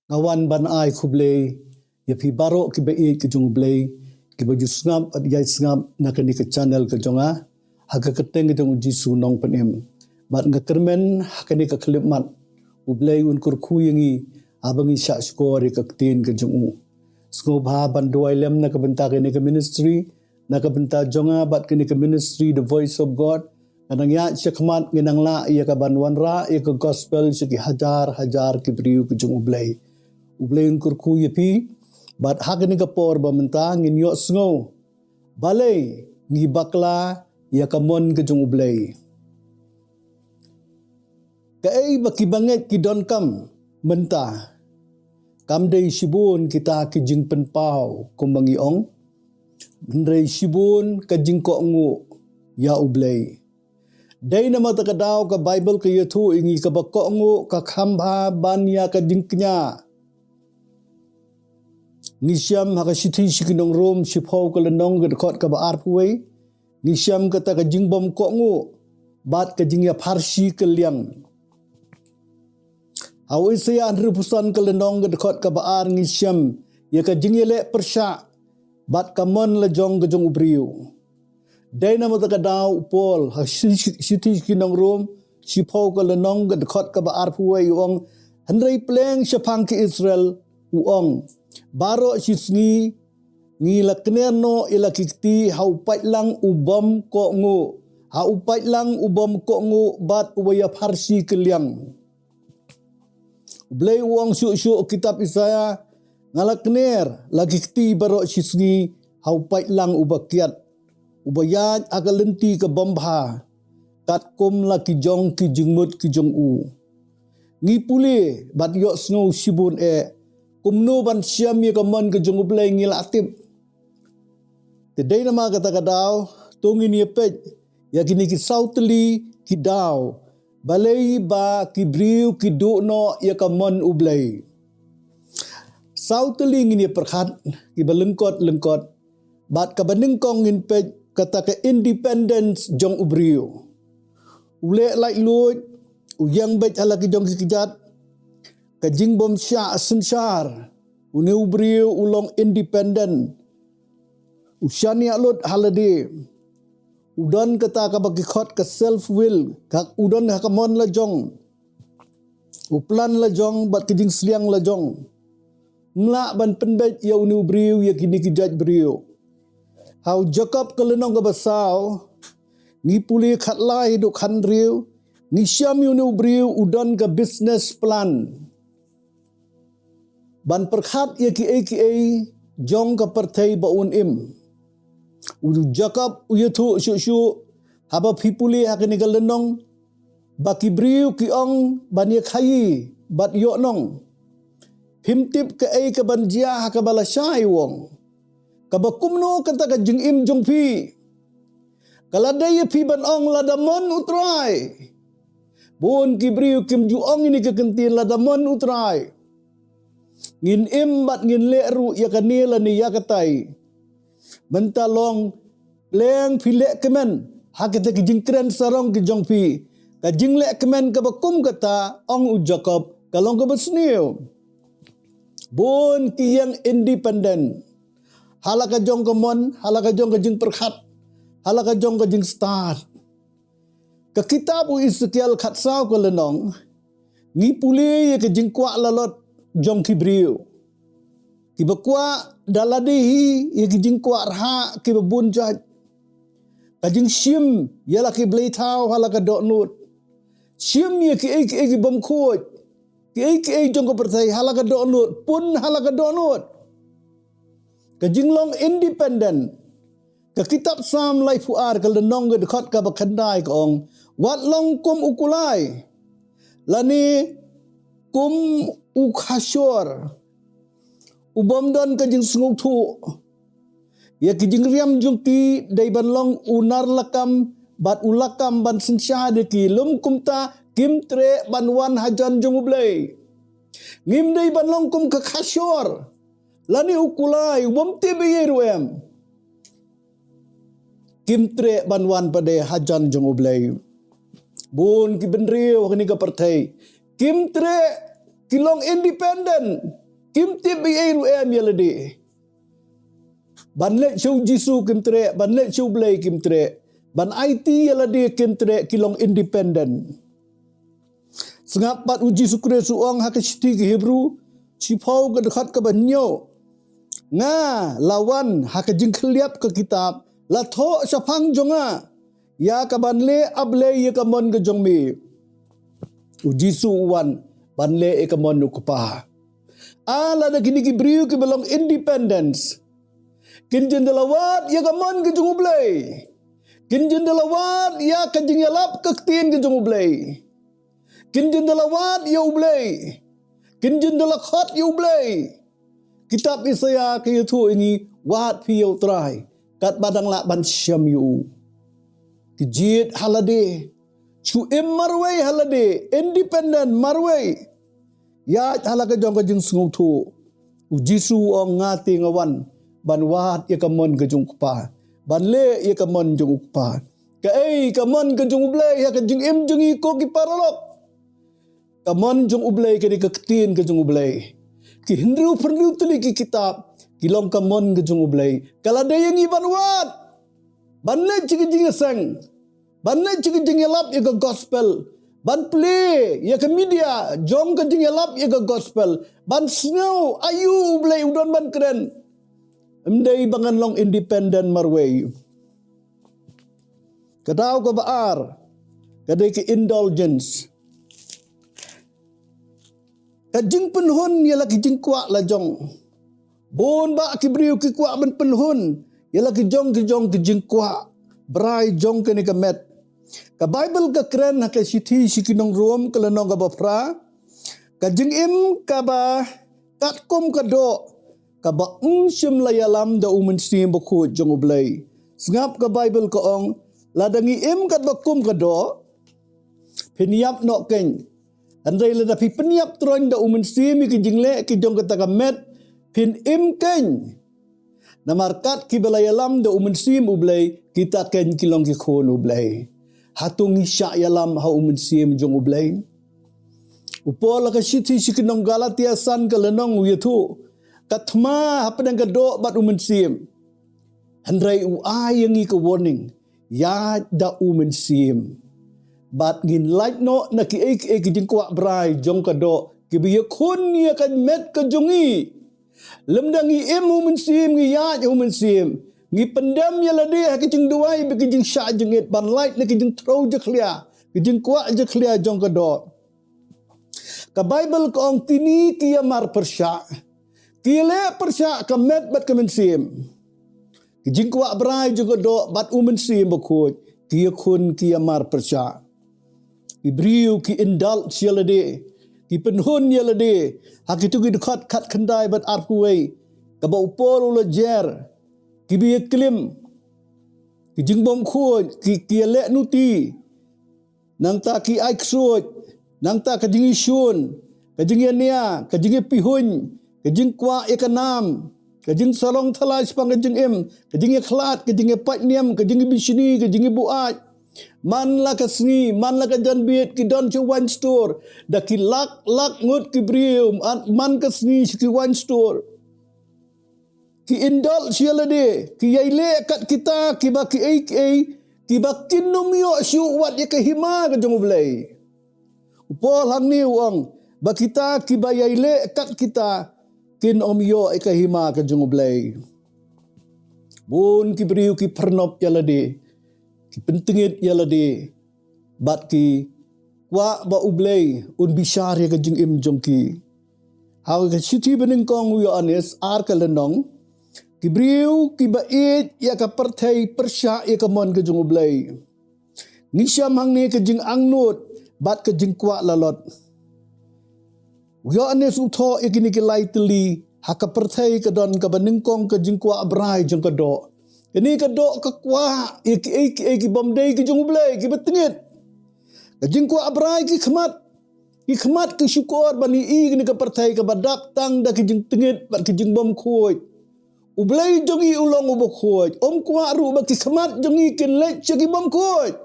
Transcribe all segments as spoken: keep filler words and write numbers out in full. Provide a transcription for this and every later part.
Nga wan ban ai khublei ïa phi baroh kiba ïeit ki jong U Blei, kiba ju sngap bad ïai sngap na kane ka channel ka jong nga, ha ka kyrteng ka jong U Jisu Nongpynim. Bad nga kyrmen ha kane ka khyllipmat, U Blei un kyrkhu ïa ngi, haba ngi shah shkor ïa ka ktien ka jong u. Sngewbha ban duwai lem na ka bynta kane ka ministry, na ka bynta jong nga bad kane ka ministry The Voice of God. Nga nang ïaid shakhmat, ngi nang lah ïa ka ban wanrah ïa ka gospel sha ki hajar hajar ki briew ki jong U Blei. U Blei un kyrkhu ïa phi. Bad ha kane ka por ba mynta ngin ïohsngew balei ngi bakla ïa ka mon ka jong U Blei. Kaei ba ki bangeit ki donkam mynta? Kam dei shibun kita ki jingpynpaw kumba ngi ong, hynrei shibun ka jingkohnguh ïa U Blei. Dei namar kata ka daw ka Baibl ka ïathuh ïa ngi, kaba kohnguh ka kham bha ban ïa ka jingkñia. Ngi shem ha ka shithi sha ki nong Rom, shiphew ka lynnong, ka dkhot kaba arphew wei. Ngi shem kata ka jingbym kohnguh bad ka jingïapharshi kylliang. Ha u Isaïah hynriewphew san ka lynnong, ka dkhot kaba ar, ngi shem ïa ka jingïaleh pyrshah bad ka mon la jong ka jong u briew. Dei namar kata ka daw u Paul ha shi-, shi-, shithi sha ki nong Rom, shiphew ka lynnong, ka dkhot kaba arphew wei, u ong, hynrei pleng shaphang ki Israel, u ong, baroh shi sngi ngi la kner noh ïa la ki kti ha u paidlang u bym kohnguh, ha u paidlang u bym kohnguh bad uba ïapharshi kylliang. U Blei u ong shuh shuh ha kitab Isaïah, nga la kner la ki kti baroh shi sngi ha u paidlang uba kiad, uba ïaid ha ka lynti ka bym bha, katkum la ki jong ki jingmut ki jong u. Ngi pule bad ïohsngew shibun eh, kumno ban shem ïa ka mon ka jong U Blei ngi la tip. Te dei namar kata ka daw, to ngin ïa peit ïa kine ki saw tylli ki daw balei ba ki briew ki duh noh ïa ka mon U Blei. Saw tylli ngin ïa pyrkhat, kiba lyngkot lyngkot. Bad kaba nyngkong ngin peit kata ka independence jong u briew. U leh laitluid, u ïeng beit ha la ki jong ki kjat, ka jingbym shah synshar. Une u briew u long independent. U shaniah lut ha lade. U don kata kaba ki khot ka self will, ka u don ha ka mon la jong, u plan la jong bad ka jingsliang la jong. Ym lah ban pynbeit ïa une u briew ïa kine ki jait briew. Ha u Jakob ka lynnong kaba saw, ngi pule khatlai haduh khathynriew, ngi shem ïa une u briew u don ka business plan ban pyrkhat ïa kiei kiei jong ka pyrthei ba un im. U Jakob u ïathuh shuh shuh, haba phi pule ha kane ka lynnong, ba ki briew ki ong ban ïa khaïi bad ïoh nong. Phim tip kaei kaban jia ha kaba lashai, u ong. Kaba kumno kata ka jingim jong phi? Ka la dei ïa phi ban ong lada mon U Trai. Bun ki briew kim ju ong ïa kane ka kyntien lada mon U Trai. Ngin im bad ngin leh ruh ïa kane lane ïa katai. Mynta long, pleng phi leh kmen ha kita ki jingkren sarong ki jong phi. Ka jingleh kmen kaba kum kata, ong u Jakob, ka long kaba sniew. Bun ki ïeng independent ha la ka jong ka mon, ha la ka jong ka jingpyrkhat, ha la ka jong ka jingstad. Ka kitab u Esekiel khatsaw ka lynnong, ngi pule ïa ka jingkwah lalot jong ki briew. Kiba kwah da lade hi ïa ki jingkwah rhah kiba bun jait. Ka jingshim ïa la ki blei thaw ha la ka dohnud. Shim ïa kiei kiei ki bym khuid, kiei kiei jong ka pyrthei ha la ka dohnud, pun ha la ka dohnud. Ka jinglong independent. Ka kitab Salm laiphew ar ka lynnong ka dkhot kaba khyndai ka ong, wat long kum u kulai, lane kum u khashor, u bym don ka jingsngewthuh. Ïa ki jingriam jong ki dei ban long u nar lakam bad u lakam ban synshar ïa ki, lym kumta kim treh ban wan hajan jong U Blei. Ngim dei ban long kum ka khashor lane u kulai u bym tip ei ei ruh em. Kim treh ban wan pat de hajan jong U Blei. Bun ki bynriew ha kane ka pyrthei kim treh, ki long independent. Kim tip ei ei ruh em ïa lade. Ban leit sha u Jisu kim treh, ban leit sha u Blei kim treh. Ban aiti ïa lade kim treh, ki long independent. Sngap pat u Jisu Khrist u ong ha ka shithi ki Hebru, shiphew ka dkhot kaba hynñiew. Nga la wan ha ka jingkhylliap ka kitab, la thoh shaphang jong nga ïa ka ban leh, A Blei, ïa ka mon ka jong me. U Jisu u wan ban leh ïa ka mon u Kpa. Ah, lada kine ki briew kiba long independent kin jin da la wad ïa ka mon ka jong u Blei, kin jin da la wad ïa ka jingïalap ka ktien ka jong u Blei, kin jin da la wad ïa u Blei, kin jin da la khot ïa u Blei. Kitab Isaïah ka ïathuh ïa ngi, wad phi ïa u Trai katba dang lah ban shem ïa u. Ki jied ha lade, shu im marwei ha lade, independent marwei. Ïaid ha la ka jong ka jingsngewthuh. U Jisu u ong, nga te nga wan ban wad ïa ka mon ka jong u Kpa, ban leh ïa ka mon jong u Kpa. Kaei ka mon ka jong u Blei ha ka jingim jong ngi ko ki paralok? Ka mon jong u Blei ka dei ka ktien ka jong u Blei. Ki hynriew phew hynriew tylli ki kitab ki long ka mon ka jong u Blei. Ka la dei ïa ngi ban wad, ban leit sha ka jingïaseng, ban leit sha ka jingïalap ïa ka gospel, ban plie ïa ka media jong ka jingïalap ïa ka gospel, ban sngew aïu u Blei u don ban kren. Ym dei ba ngan long independent marwei. Ka daw kaba ar ka dei ka indulgence. Ka jingpynhun ïa la ki jingkwah la jong. Bun bah ki briew ki kwah ban pynhun ïa la ki jong ki jong ki jingkwah brai jong kane ka met. Ka Baibl ka kren ha ka shithi sha ki nong Rom ka lynnong kaba phra, ka jingim kaba katkum ka doh kaba ym shym la ïalam da u Mynsiem Bakhuid jong u Blei. Sngap, ka Baibl ka ong, lada ngi im katba kum ka doh, phin ïap noh keiñ. Hynrei lada phi pynïap troiñ da u Mynsiem ïa ki jingleh ki jong kata ka met, phin im keiñ. Namar kat kiba la ïalam da u Mynsiem u Blei, kita keiñ ki long ki khun u Blei. Hato ngi shah ïalam ha u Mynsiem jong u Blei? U Paul ha ka shithi sha ki nong Galatia san ka lynnong u ïathuh, ka thma hapdeng ka doh bad u Mynsiem. Hynrei u ai ïa ngi ka warning, ïaid da u Mynsiem. Bad ngin lait noh na kiei kiei ki jingkwah brai jong ka doh kiba ïakhun ïa ka met ka jong ngi. Lymda ngi im ha u Mynsiem, ngi ïaid ha u Mynsiem, ngi pyndem ïa lade ha ki jingduwai bad ki jingshah jingit ban lait na ki jingthrew jakhlia, ki jingkwah jakhlia jong ka doh. Ka Baibl ka ong, kine ki ïamar pyrshah, ki ïaleh pyrshah ka met bad ka mynsiem. Ki jingkwah brai jong ka doh bad u Mynsiem Bakhuid ki ïakhun, ki ïamar pyrshah. Ki briew ki indulge ïa lade, ki pynhun ïa lade. Ha kitu ki dkhot khatkhyndai bad arphew wei, kaba u Paul u la jer, kiba ïaklim, ki jingbymkhuid, ki, ki ïaleh nuti, nangta ki ai ksuid, nangta ka jingïashun, ka jingïania, ka jingïapihuiñ, ka jingkwah ïa ka nam, ka jingsarong thala shaphang ka jingim, ka jingïakhlad, ka jingïapait niam, ka jingïabishni, ka jingïabuaid. Man la ka sngi, man la ka janmiet, ki don sha wine store, da ki lak lak ngut ki briew, man, man ka sngi sha ki wine store. Ki indulge ïa lade, ki ïai leh kat kita kiba kiei kiei kiba kin ym ïoh shuh wat ïa ka hima ka jong u Blei. U Paul hangne u ong ba kita kiba ïai leh kat kita kin ym ïoh ïa ka hima ka jong u Blei. Bun ki briew ki pyrnop ïa lade, ki pyntngit ïa lade, bad ki kwah ba u Blei un bishar ïa ka jingim jong ki. Ha ka shithi banyngkong u Ïoannis ar ka lynnong, ki briew kiba ïeit ïa ka pyrthei pyrshah ïa ka mon ka jong u Blei. Ngi shem hangne ka jingangnud bad ka jingkwah lalot. U Ïoannis u thoh ïa kine ki lai tylli, ha ka pyrthei ka don kaba nyngkong ka jingkwah brai jong ka doh. Kane ka doh ka kwah ïa kiei kiei kibym dei ki jong u Blei, kiba tngit. Ka jingkwah brai ki khmat, ki khmat ki shukor ban ïohi ïa kane ka pyrthei kaba dap tang da ki jingtngit bad ki jingbymkhuid. U Blei jong ngi u long uba khuid, um kwah ruh ba ki khmat jong ngi kin leit sha kibym khuid.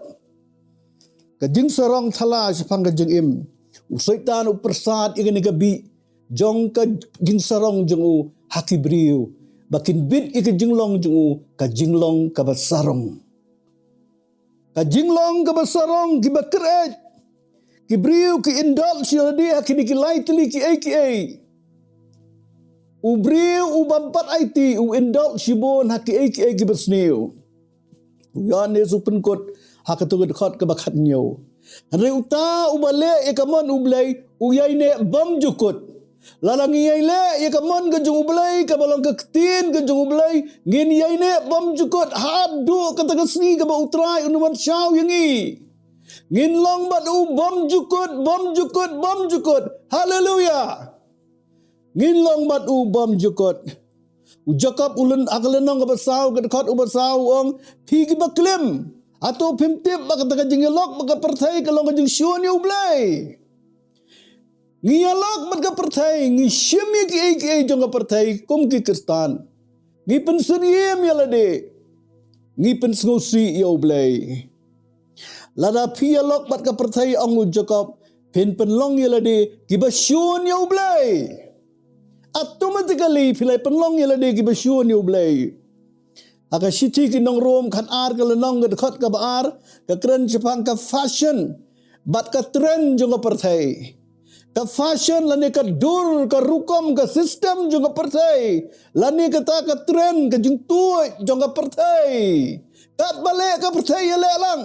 Ka jingsarong thala shaphang ka jingim. U Soitan u pyrsad ïa kane ka bih jong ka jingsarong jong u ha ki briew, ba kin bit ïa ka jinglong jong u ka jinglong kaba sarong. Ka jinglong kaba sarong, kiba kyrhai. Ki briew ki indulge ïa lade ha kine ki lai tylli kiei kiei. U briew u bym pat aiti u indulge shibun ha kiei kiei kiba sniew. U Ïoannis u pynkut ha kato ka dkhot kaba khathynñiew. Hynrei uta uba leh ïa ka mon U Blei u ïaineh bymjukut. Lada ngi ïaineh ïa ka mon ka jong U Blei, kaba long ka ktien ka jong U Blei, ngin ïaineh bymjukut haduh kata ka sngi kaba U Trai un wan shaw ïa ngi. Ngin long bad u bymjukut, bymjukut, bymjukut. Haleluia. Ngin long bad u bymjukut. U Jakob u lyn, ha ka lynnong kaba saw, ka dkhot uba saw u ong, phi kiba klim, hato phim tip ba kata ka jingïalok bad ka pyrthei ka long ka jingshun ïa U Blei? Ngi ïalok bad ka pyrthei, ngi shim ïa kiei kiei jong ka pyrthei kum ki Khristan. Ngi pynsyriem ïa lade. Ngi pynsngewsih ïa U Blei. Lada phi ïalok bad ka pyrthei, ong u Jakob, phin pynlong ïa lade kiba shun ïa U Blei. Automatically phi la pynlong ïa lade kiba shun ïa U Blei. Ha ka shithi ki nong Rom khatar, ka lynnong, ka dkhot kaba ar, ka kren shaphang ka fashion bad ka trend jong ka pyrthei. Ka fashion lane ka dur, ka rukom, ka system jong ka pyrthei, lane kata ka trend, ka jingtuid jong ka pyrthei. Katba leh ka pyrthei ïaleh lang.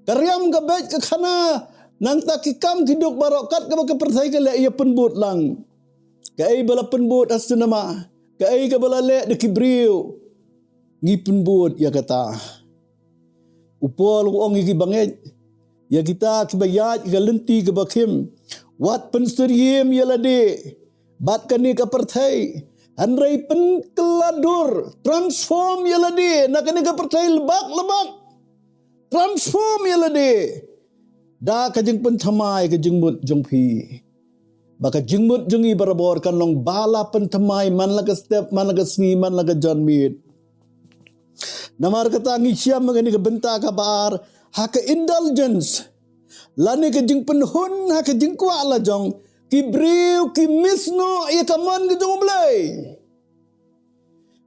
Ka riam, ka beit, ka khana, nangta ki kam ki duk baroh kat kaba ka pyrthei ka leh ïa pynbud lang. Kaei ba la pynbud ha cinema, kaei kaba la leh da ki briew, ngi pynbud ïa kata. U Paul u ong ïa ki bangeit, ïa kita kiba ïaid ïa ka lynti kaba khim, wat pynsyriem ïa lade bad kane ka pyrthei, hynrei pynkylla dur, transform ïa lade na kane ka pyrthei lebak lebak. Transform ïa lade da ka jingpynthymmai ka jingmut jong phi, ba ka jingmut jong ngi barabor kan long ba la pynthymmai man la ka step, man la ka sngi, man la ka janmiet. Namar kata ngi shem ha kane ka bynta kaba ar ha ka indulgence, lane ka jingpynhun ha ka jingkwah la jong ki briew, ki miss noh ïa ka mon ka jong U Blei.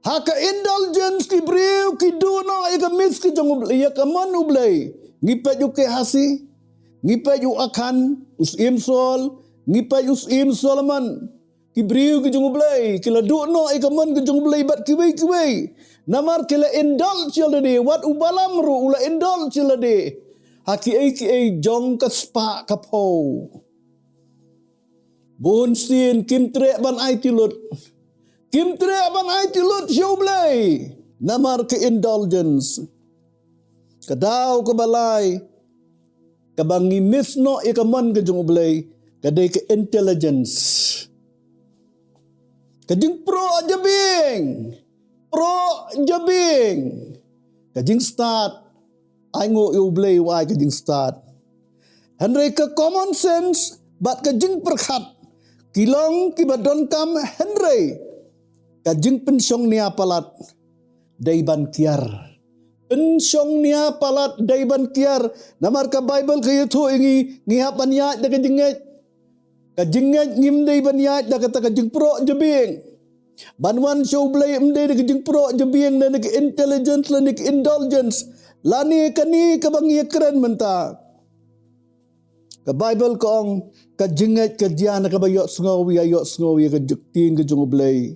Ha ka indulgence ki briew ki duh noh ïa ka miss ka jong U Blei, ïa ka mon U Blei. Ngi peit u Gehazi, ngi peit u Akhan, u syiem Saul, ngi peit u syiem Solomon. Ki briew ki jong U Blei ki la duh noh ïa ka mon ka jong U Blei bad kiwei kiwei. Namar ki la indulge ïa lade, wat u Balaam ruh u la indulge ïa lade ha kiei kiei jong ka spah ka phew. Bun sien kim treh ban aiti lut. Kim treh ban aiti lut sha U Blei namar ka indulgence. Ka daw kaba lai kaba ngi miss noh ïa ka mon ka jong U Blei ka dei ka intelligence. Ka jingproh jabieng, proh jabieng. Ka jingstad, ai nguh ïa U Blei u ai ka jingstad. Hynrei ka common sense bad ka jingpyrkhat ki long kiba donkam, hynrei ka jingpynshongnia palat dei ban kiar. Pynshongnia palat dei ban kiar. Namar ka Baibl ka ïathuh ïa ngi, ngi hap ban ïaid da ka jingngeit. Ka jingngeit ngim dei ban ïaid da kata ka jingproh jabieng. Ban wan sha U Blei ym dei da ka jingproh jabieng, lane ka intelligence, lane ka indulgence, lane kane kaba ngi ïakren mynta. Ka Baibl ka ong, ka jingngeit ka jia na kaba ïohsngew ïa, ïohsngew ïa ka ktien ka jong U Blei.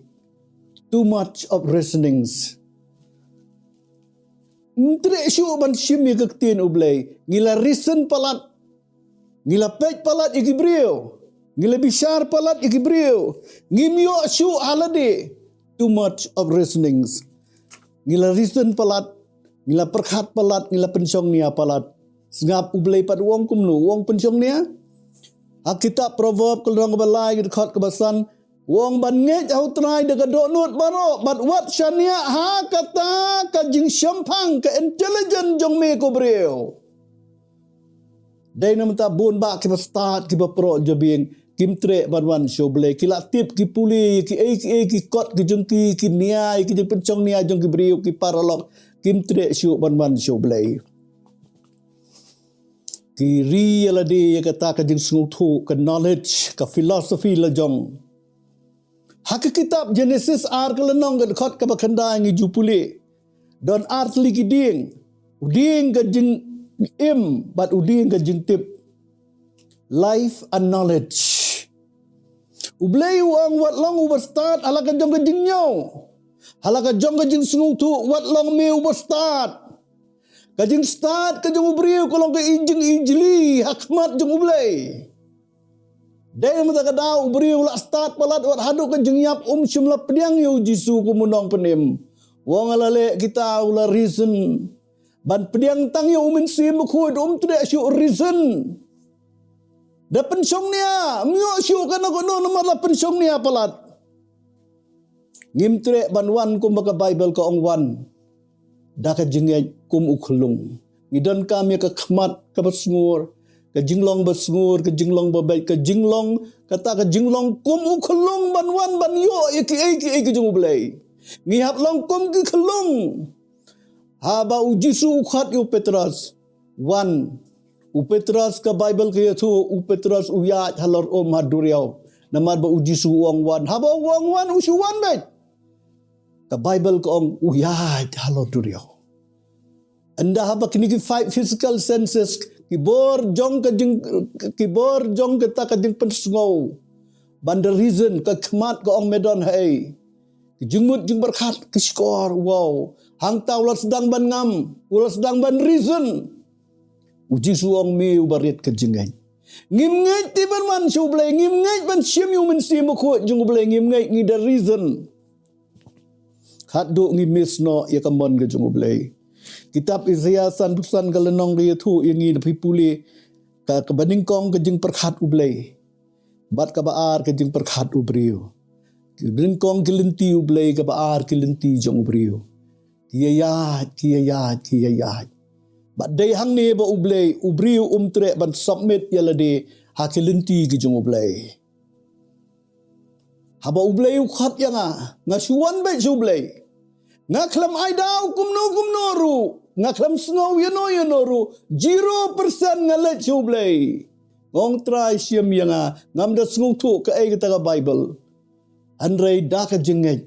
Too much of reasonings. Ym treh shuh ban shim ïa ka ktien U Blei. Ngi la reason palat. Ngi la peit palat ïa ki briew. Ngi la bishar palat ïa ki briew. Ngim ïoh shuh ha lade. Too much of reasonings. Ngi la reason palat, ngi la pyrkhat palat, ngi la pynshongnia palat. Sngap U Blei pat u ong kumno, u ong pynshongnia. Ha kitab Proverb ka lynnong kaba lai, ka dkhot kaba san, u ong ban ngeit ha U Trai da ka dohnud baroh, bad wat shaniah ha kata ka jingshemphang, ka intelligence jong me ko briew. Dei namar kata bun bah kiba stad, kiba proh jabieng, kim treh ban wan sha U Blei, ki la tip, ki pule ïa kiei kiei ki kot ki jong ki, ki nia ïa ki jingpynshongnia jong ki briew, ki paralok, kim treh shuh ban wan sha U Blei. Ki ri ïa lade ïa kata ka jingsngewthuh, ka knowledge, ka philosophy la jong. Ha ka kitab Genesis ar ka lynnong ka dkhot kaba khyndai ngi ju pule. Don ar tylli ki dieng. U dieng ka jingim bad u dieng ka jingtip. Life and knowledge. U Blei u ong wat long uba stad ha la ka jong ka jingñiew. Ha la ka jong ka jingsngewthuh wat long me uba stad. Ka jingstad ka jong u briew ka long ka jingijli ha khmat jong u Blei. Dei namar kata ka daw u briew u la stad palat wat haduh ka jingïap um shym la pdiang ïa u Jisu kum u nongpynim. U ong la leh kita u la reason. Ban pdiang tang ïa u Mynsiem Bakhuid um treh shuh reason. Da pynshong nia, ym ïoh shuh kano kano namar la pynshong nia palat. Ngim treh ban wan kumba ka Baibl ka ong wan. Da ka jingngeit kum u khyllung. Ngi donkam ïa ka khmat kaba sngur, ka jinglong ba sngur, ka jinglong ba beit, ka jinglong, kata ka jinglong kum u khyllung ban wan ban ïoh ïa kiei kiei ki jong u Blei. Ngi hap long kum ki khyllung. Haba u Jisu u khot ïa u Petros, wan. U Petros ka Baibl ka ïathuh, u Petros u ïaid halor um ha duriaw. Namar ba u Jisu u ong wan. Haba u ong wan, u shu wan beit. Ka Baibl ka ong u ïaid halor duriaw. Ynda haba kine ki five physical senses, ki bor jong ka jing, ki bor jong kata ka jingpynsngew. Ban da reason, ka khmat ka ong me don haei. Ki jingmut jingpyrkhat ki shkor, wow. Hangta u la sdang ban ngam, u la sdang ban reason. U Jisu u ong me uba rit ka jingngeit. Ngim ngeit te ban wan sha u Blei, ngim ngeit ban shim ïa u Mynsiem Bakhuid jong u Blei, ngim ngeit, ngi da reason. Haduh ngi miss noh ïa ka mon ka jong u Blei. Kitab Isaïah sanphew san ka lynnong ka ïathuh ïa ngi da phi pule ka, kaba nyngkong ka jingpyrkhat u Blei. Bad kaba ar ka jingpyrkhat u briew. Ki nyngkong ki lynti u Blei, kaba ar ki lynti jong u briew. Ki ïaid, ki ïaid, ki ïaid. Bad dei hangne ba u Blei, u briew um treh ban submit ïa lade ha ki lynti ki jong u Blei. Haba u Blei u khot ïa nga, nga shu wan beit sha u Blei. Nga khlem ai daw kumno kumno ruh, nga khlem sngew ïano ïano ruh, zero percent nga leit sha u Blei. Nga ong Trai shim ïa nga, ngam da sngewthuh kaei kata ka Baibl. Hynrei da ka jingngeit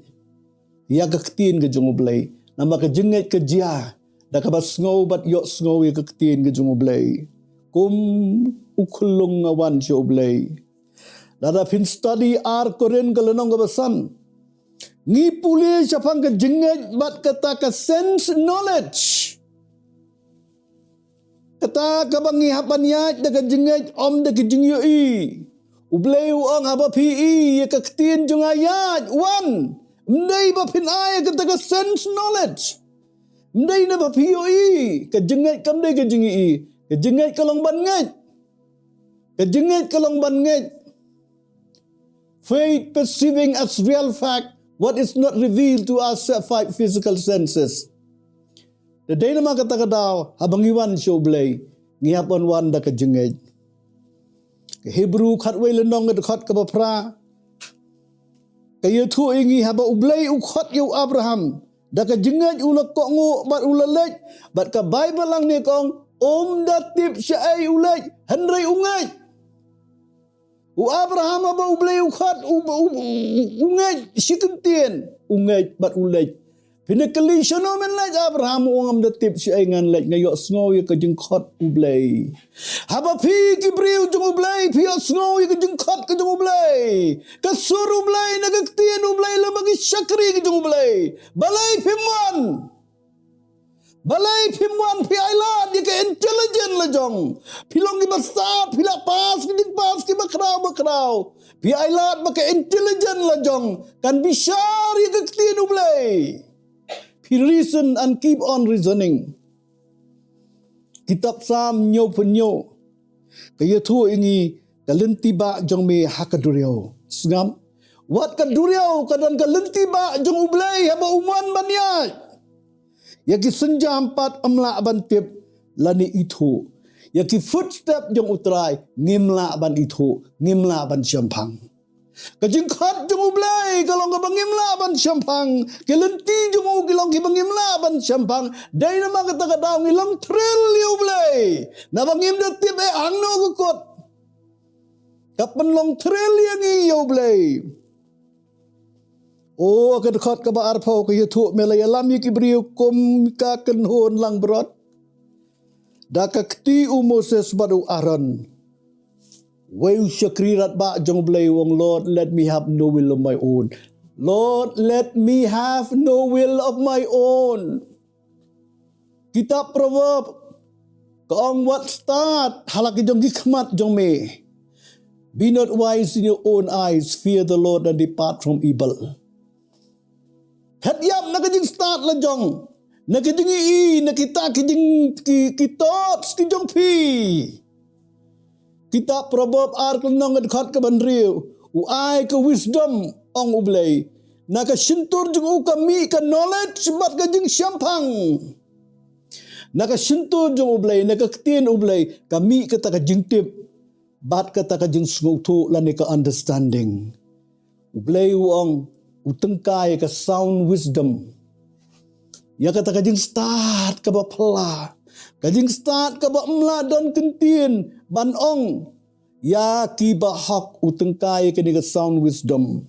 ïa ka ktien ka jong u Blei. Namar ka jingngeit ka jia da kaba sngew bad ïohsngew ïa ka ktien ka jong u Blei. Kum u khyllung nga wan sha u Blei. Lada phin study ar Korinth ka lynnong kaba san, ngi pule shaphang ka jingngeit bad kata ka sense knowledge. Kata kaba ngi hap ban ïaid da ka jingngeit, ym da ka jingïohi. U Blei u ong haba phi i ïa ka ktien jong nga ïaid, wan. Ym dei ba phin ai kata ka sense knowledge. Ym dei na ba phi ïohi, ka jingngeit kam dei ka jingïohi. Ka jingngeit ka long ban ngeit. Ka jingngeit ka long ban ngeit. Faith perceiving as real fact what is not revealed to us by physical senses. Da dei namar kata ka daw, haba ngi wan sha u Blei, ngi hap ban wan da ka jingngeit. Ka Hebru khatwei lynnong ka dkhot kaba phra. Ka ïathuh ïa ngi haba u Blei u khot ïa u Abraham. Da ka jingngeit u la kohnguh bad u la leit, bad ka Baibl hangne ka ong, um da tip shaei u leit, hynrei u ngeit. U Abraham haba u Blei u khot, u, u, u, u ngeit, shi kyntien, u ngeit bad u leit. Phin ïa kylli shano men leit Abraham, u ong ngam da tip shaei ngan leit, nga ïohsngew ïa ka jingkhot u Blei. Haba phi ki briew jong u Blei, phi ïohsngew ïa ka jingkhot ka jong u Blei. Ka sur u Blei, na ka ktien u Blei, lem bad ki shakri ka jong u Blei. Balei phim wan? Balei phim wan, phi ailad ïa ka intelligent la jong. Phi long ki bastad, phi la pass, ki jingpass, ki bakhraw, bakhraw. Phi ailad ba ka intelligent la jong kan bishar ïa ka ktien u Blei. Phi reason and keep on reasoning. Kitab Salm hynñiewphew hynñiew. Ka ïathuh ïa ngi ka lynti bah jong me ha ka duriaw. Sngap. Wat ka duriaw ka don ka lynti bah jong u Blei haba um wan ban ïaid. Ïa ki sienjam pat ym lah ban tip lane ithuh. Ïa ki footstep jong u Trai ngim lah ban ithuh, ngim lah ban shemphang. Ka jingkhot jong U Blei ka long kaba ngim lah ban shemphang. Ki lynti jong u ki long kiba ngim lah ban shemphang. Dei namar kata ka daw ngi long thrill ïa U Blei. Naba ngim da tip eh hangno ka kut. Ka pynlong thrill ïa ngi ïa U Blei. O, ka dkhot kaba arphew ka ïathuh, me la ïalam ïa ki briew kum ka kynhun langbrot da ka kti u Moses bad u Aaron. Wei u shakri radbah jong U Blei u ong, "Lord, let me have no will of my own. Lord, let me have no will of my own." Kitab Proverb ka ong, wat stad ha la ki jong ki khmat jong me. Be not wise in your own eyes, fear the Lord and depart from evil. Khat ïap na ka jingstad la jong, na ka jingïohi, na kita ki jing ki, ki thoughts ki jong phi. Kitab Proverb ar ka lynnong ka dkhot kaba hynriew, u ai ka wisdom, ong U Blei. Na ka shyntur jong u ka mih ka knowledge bad ka jingshemphang. Na ka shyntur jong U Blei, na ka ktien U Blei ka mih kata ka jingtip bad kata ka jingsngewthuh lane ka understanding. U Blei u ong, u tyngkai ïa ka sound wisdom. Ïa kata ka jingstad kaba phylla, ka jingstad kaba ym lah don kyntien ban ong. Ïa kiba hok u tyngkai ïa kane ka sound wisdom.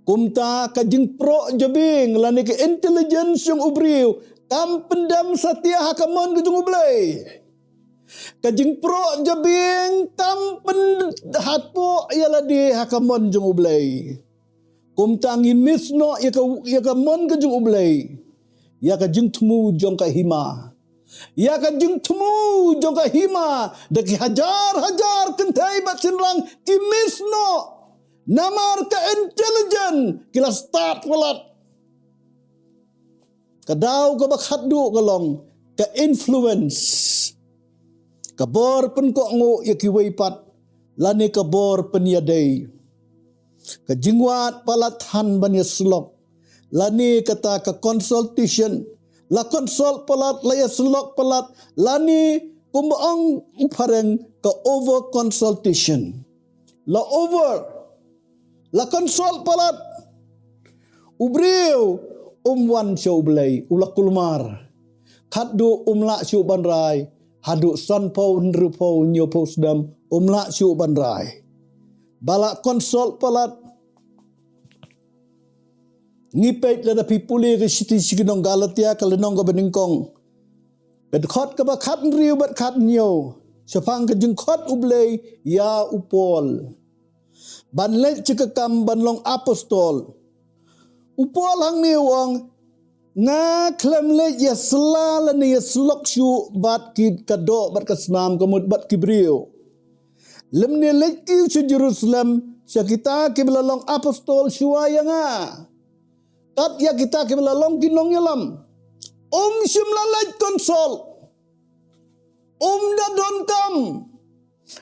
Kumta ka jingproh jabieng lane ka intelligence jong u briew kam pyndem satia ha ka mon ka jong U Blei. Ka jingproh jabieng kam pynhapoh ïa lade ha ka mon jong U Blei. Kumta ngi miss noh ïa ka, ïa ka mon ka jong U Blei. Ïa ka jingthmu jong ka hima. Ïa ka jingthmu jong ka hima da ki hajar hajar kynthei bad shynrang ki miss noh. Namar ka intelligence ki la stad palat. Ka daw kaba khatduh ka long ka influence. Ka bor pynkohnguh ïa kiwei pat lane ka bor pynïadei. Ka jingwad palat than ban ïasyllok lane kata ka consultation. La consult palat, la ïasyllok palat, lane kumba ong u phareng ka over consultation. La over. La consult palat. U briew um wan sha U Blei, u la kulmar. Khatduh um lah shuh ban rai, haduh sanphew, hynriewphew, hynñiewphew snem um lah shuh ban rai. Ba la consult palat. Ngi peit lada phi pule ka shithi sha ki nong Galatia ka lynnong kaba nyngkong. Ka dkhot kaba khathynriew bad khathynñiew. Shaphang ka jingkhot U Blei ïa u Paul ban leit sha ka kam ban long apostol. U Paul hangne u ong, nga khlem leit ïasylla lane ïasyllok shuh bad ki, ka doh bad ka snam, ka mut bad ki briew. Lymne leit kiew sha Jerusalem sha kita kiba la long apostol shuwa ïa nga. Kat ïa kita kiba la long ki nongïalam. Um shym la leit consult. Um da donkam.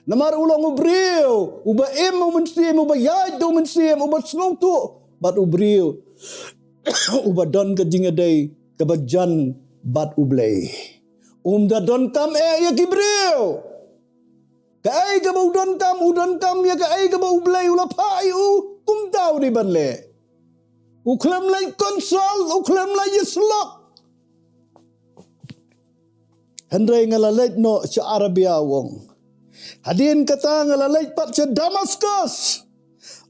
Namar u long u briew uba im u mynsiem, uba ïaid da u mynsiem, uba sngewthuh bad u briew. Uba don ka jingïadei kaba jan bad U Blei. Um da donkam eh ïa ki briew. Kaei kaba u donkam, u donkam ïa kaei kaba U Blei u la phah ïa u, kumta u dei ban leh. U khlem leit consult, u khlem leit ïasyllok. Hynrei nga la leit noh sha Arabia, u ong. Hadien kata nga la leit pat sha Damascus.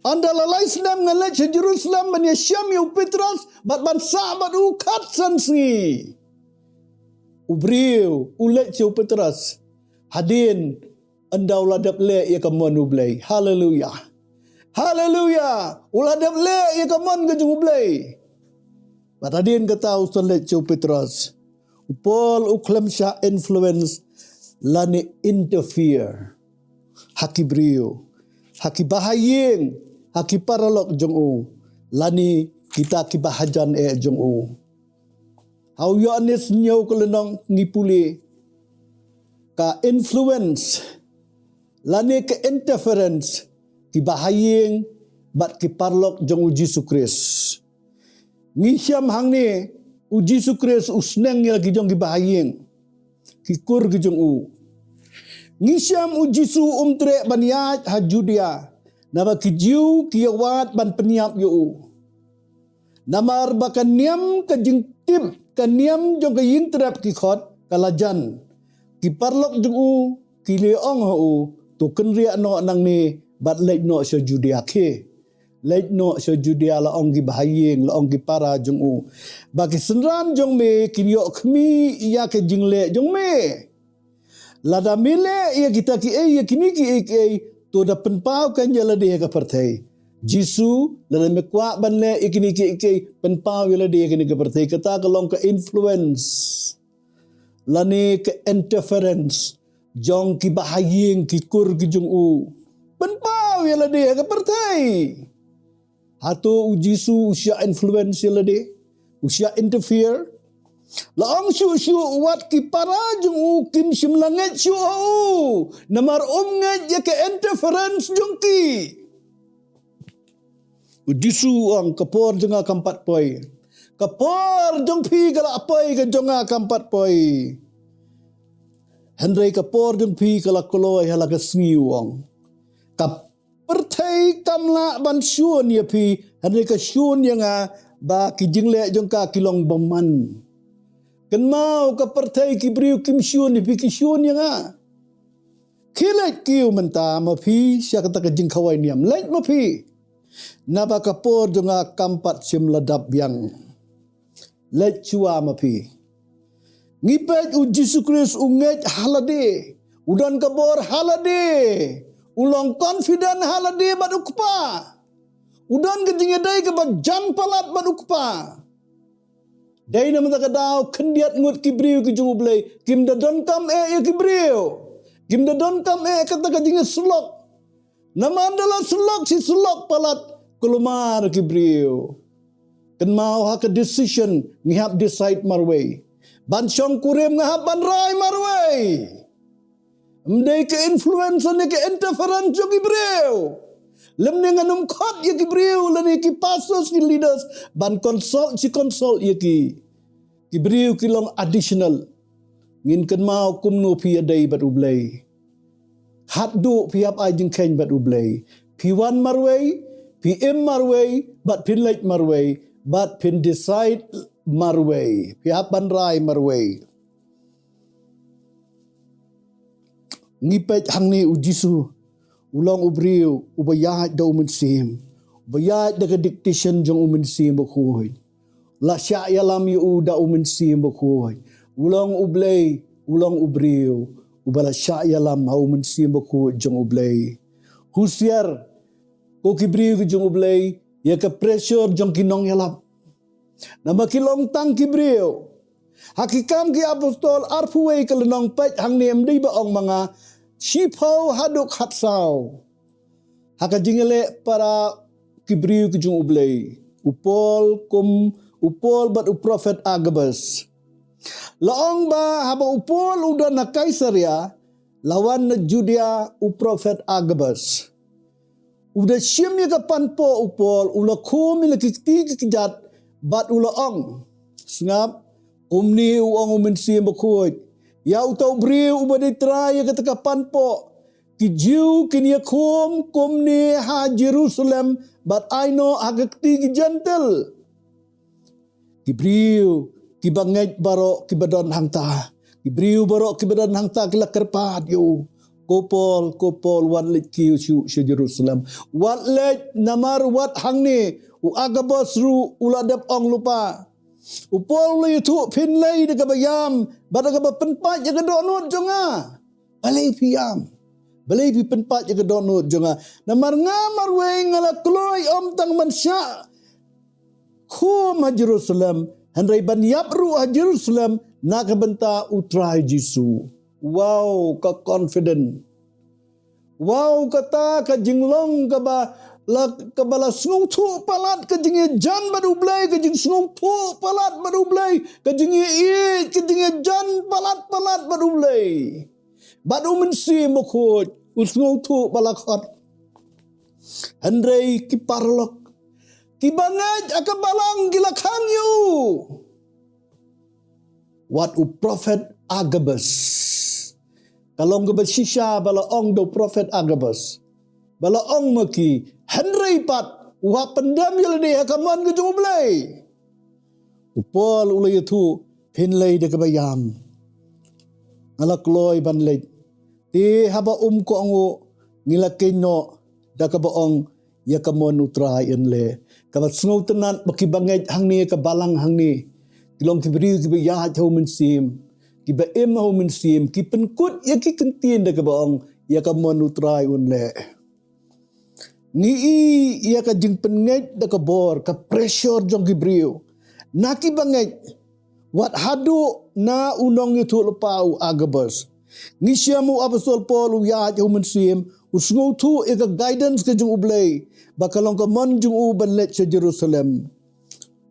Ynda la lai snem nga leit sha Jerusalem ban ïashem ïa u Petros bad ban sah bad u khatsan sngi. U briew u leit sha u Petros. Hadien ynda u la dep leh ïa ka mon U Blei. Haleluya. Haleluya. U la dep leh ïa ka mon ka jong U Blei. Bad hadien kata u sa leit sha u Petros. U Paul u khlem shah influence lane interfere ha ki briew, ha ki bahaïing, ha ki paralok jong u, lane kita ki bahajan eh jong u. Ha u Ïoannis hynñiew ka lynnong ngi pule ka influence lane ka interference ki bahaïing bad ki paralok jong u Jisu Khrist. Ngi shem hangne u Jisu Khrist u sneng ïa la ki jong ki bahaïing, ki kur ki jong u. Ngi shem u Jisu um treh ban ïaid ha Judia, Naba ki Jiw ki ïawad ban pynïap ïa u. Namar ba ka niam ka jingtip, ka niam jong ka ïingtrep ki khot ka la jan. Ki paralok jong u ki la ong ha u, to kynriah noh nangne bad leit noh sha Judia khie. Leit noh sha Judia, la ong ki bahaïing, la ong ki para jong u, ba ki synran jong me kin ïoh khmih ïa ka jingleh jong me. Lada me leh ïa kita kiei, ïa kine kiei kiei, to da pynpaw kan ïa lade ha ka pyrthei. Jisu, lada me kwah ban leh ïa kine kiei kiei, pynpaw ïa lade ha kane ka pyrthei. Kata ka long ka influence lane ka interference jong ki bahaïing, ki kur ki jong u. Pynpaw ïa lade ha ka pyrthei. Hato u Jisu u shah influence ïa lade? U shah interfere? La ong shuh shuh, wat ki para jong u kim shym la ngeit shuh ha u, namar um ngeit ïa ka interference jong ki. U Jisu u ong, ka por jong nga kam pat poi. Ka por jong phi ka la poi, ka jong nga kam pat poi. Hynrei ka por jong phi ka la kloi ha la ka sngi, u ong. Ka pyrthei kam lah ban shun ïa phi, hynrei ka shun ïa nga, ba ki jingleh jong ka ki long bymman. Kynmaw, ka pyrthei, ki briew kim shun ïa phi, ki shun ïa nga. Khie leit kiew mynta ma phi sha kata ka jingkhawai niam. Leit ma phi. Naba ka por jong nga kam pat shym la dap biang. Leit shuwa ma phi. Ngi peit u Jisu Khrist u ngeit ha lade. U don ka bor ha lade. U long confident ha lade bad u Kpa. U don ka jingïadei kaba jan palat bad u Kpa. Dei namar kata ka daw khyndiat ngut ki briew ki jong U Blei kim da donkam eh ïa ki briew. Kim da donkam eh kata ka jingïasyllok. Namar da la syllok shi syllok palat, kulmar ki briew. Kynmaw, ha ka decision ngi hap decide marwei. Ban shongkurim nga hap ban rai marwei. Ym dei ka influence ne ka interference jong ki briew. Lymne ngan ym khot ïa ki briew lane ki pastors, ki leaders ban consult, shi consult ïa ki. Ki briew ki long additional. Ngin kynmaw kumno phi ïadei bad U Blei. Haduh phi hap ai jingkheiñ bad U Blei. Phi wan marwei, phi im marwei, bad phin leit marwei, bad phin decide marwei. Phi hap ban rai marwei. Ngi peit hangne u Jisu u long u briew uba ïaid da u Mynsiem, uba ïaid da ka dictation jong u Mynsiem Bakhuid. La shah ïalam ïa u da u Mynsiem Bakhuid. U long U Blei, u long u briew uba la shah ïalam ha u Mynsiem Bakhuid jong U Blei. Husiar ko ki briew ki jong U Blei ïa ka pressure jong ki nongïalap. Namar ki long tang ki briew. Ha Ki Kam ki Apostol arphew wei ka lynnong, peit hangne, ym dei ba ong ma nga, shiphew haduh khatsaw. Ha ka jingïaleh para ki briew ki jong U Blei, u Paul kum, u Paul bad u prophet Agabus. La ong ba haba u Paul u don ha Kaisaria, la wan na Judia u prophet Agabus. U da shim ïa ka panpoh u Paul, u la khum ïa la ki kti ki kjat, bad u la ong, sngap, kumne u ong u Mynsiem Bakhuid, ïa uta u briew uba dei trai ïa kata ka panpoh, ki Jiw kin ïakhum kumne ha Jerusalem, bad ai noh ha ka kti ki Jentil. Ki briew kiba ngeit baroh kiba don hangta, ki briew baroh kiba don hangta ki la kyrpad ïa u, ko Paul, ko Paul, wat leit kiew shuh sha Jerusalem. Wat leit, namar wat hangne u Agabus ruh u la dep ong lypa. U Paul u la ïathuh, phin leit da kaba ïam bad da kaba pynpait ïa ka dohnud jong nga. Balei phi ïam? Balei phi pynpait ïa ka dohnud jong nga? Namar nga marwei nga la kloi ym tang ban shah khum ha Jerusalem, hynrei ban ïap ruh ha Jerusalem na ka bynta U Trai Jisu. Wow, ka confident. Wow, kata ka jinglong kaba la, kaba la sngewthuh palat, ka jingïajan bad U Blei, ka jingsngewthuh palat bad U Blei, ka jingïeit, ka jingïajan palat palat bad U Blei. Bad u Mynsiem Bakhuid u sngewthuh ba la khot. Hynrei ki paralok kiba ngeit ha ka balang ki la khang ïa u. Wat u prophet Agabus. Ka long kaba shisha ba la ong da u prophet Agabus. ba la ong ma ki, hynrei pat u hap pyndem ïa lade ha ka mon ka jong U Blei. U Paul u la ïathuh, phin leh da kaba ïam. Nga la kloi ban leit. Te haba um kohnguh ngi la kynnoh da kaba ong ïa ka mon U Trai yn leh. Kaba sngewtynnat ba ki bangeit hangne ka balang hangne ki long ki briew kiba ïaid ha U Mynsiem, kiba im ha U Mynsiem, ki pynkut ïa ki kyntien da kaba ong ïa ka mon U Trai un leh. Ngi i ïa ka jingpynngeit da ka bor, ka pressure jong ki briew na ki bangeit, wat haduh na u nongïathuhlypa u Agabus. Ngi shem u apostol Paul u ïaid ha U Mynsiem, u sngewthuh ïa ka guidance ka jong U Blei ba ka long ka mon jong u ban leit sha Jerusalem.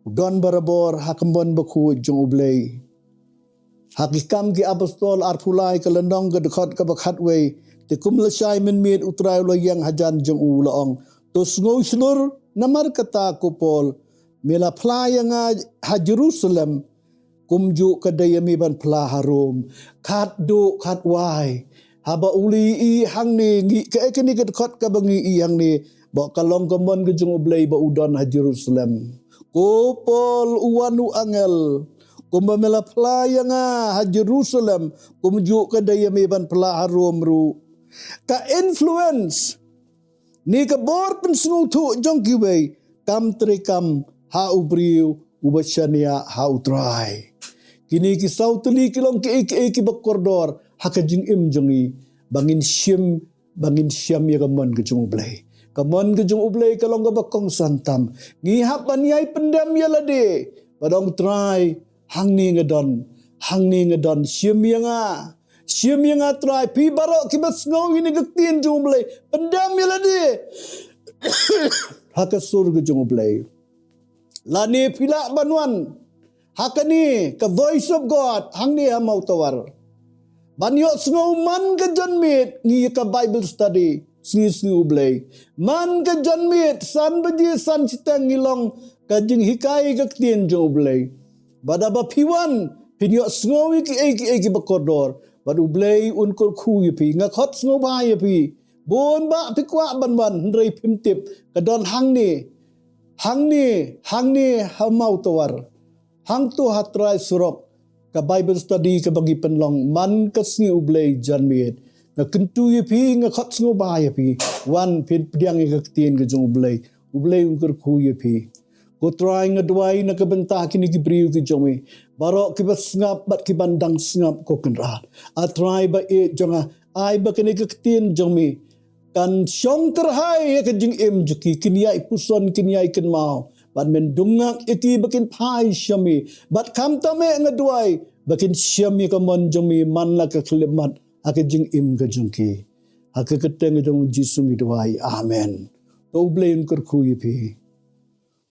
U don barabor ha ka mon bakhuid jong U Blei. Ha Ki Kam ki Apostol arphew lai ka lynnong ka dkhot kaba khatwei, te kum lashai mynmiet U Trai u la ïeng hajan jong u, u la ong, to sngewshlur, namar kata ko Paul, me la phla ïa nga ha Jerusalem, kumjuh ka dei ïa me ban phla ha Rom. Khatduh khatwai. Haba u la i hangne, ngi, kaei kane ka dkhot kaba ngi i hangne, ba ka long ka mon ka jong U Blei ba u don ha Jerusalem. Ko Paul, u wan u angel, kumba me la phla ïa nga ha Jerusalem, kumjuh ka dei ïa me ban phla ha Rom ruh. Ka influence ne ka bor pynsngewthuh jong kiwei kam treikam ha u briew uba shaniah ha U Trai. Kine ki saw tylli ki long kiei kiei kiba kordor ha ka jingim jong ngi, ba ngin shim, ba ngin shem ïa ka mon ka jong U Blei. Ka mon ka jong U Blei ka long kaba kongsan tam. Ngi hap ban ïai pyndem ïa lade, ba ong Trai, hangne nga don, hangne nga don, shim ïa nga. Shim ïa nga Trai, phi baroh kiba sngew ïa kane ka ktien jong U Blei, pyndem ïa lade ha ka sur ka jong U Blei. Lane phi lah ban wan ha kane ka Voice of God hangne ha Mawtawar, ban ïohsngew man ka janmiet ngi ïa ka Bible study sngi sngi U Blei. Man ka janmiet san baje san shiteng ngi long ka jinghikai ka ktien jong U Blei. Bad haba phi wan, phin ïohsngew ïa kiei kiei kiba kordor, bad U Blei un kyrkhu ïa phi. Nga khot sngewbha ïa phi, bun bah phi kwah ban wan, hynrei phim tip, ka don hangne, hangne, hangne ha Mawtawar, hangto ha trai surok, ka Bible study kaba ngi pynlong man ka sngi U Blei janmiet. Nga kyntu ïa phi, nga khot sngewbha ïa phi, wan phin pdiang ïa ka ktien ka jong U Blei. U Blei un kyrkhu ïa phi. Ko Trai, nga duwai na ka bynta kine ki briew ki jong me, baroh kiba sngap bad kiban dang sngap, ko Kynrad. A Trai ba ïeit jong nga, ai ba kane ka ktien jong me kan shong kyrhai ïa ka jingim jong ki, kin ïai puson, kin ïai kynmaw. Bad men dungak ïa ki ba kin phai sha me. Bad khamtam eh nga duwai ba kin shem ïa ka mon jong me man la ka khyllipmat ha ka jingim ka jong ki. Ha ka kyrteng jong U Jisu ngi duwai. Amen. To U Blei un kyrkhu ïa phi.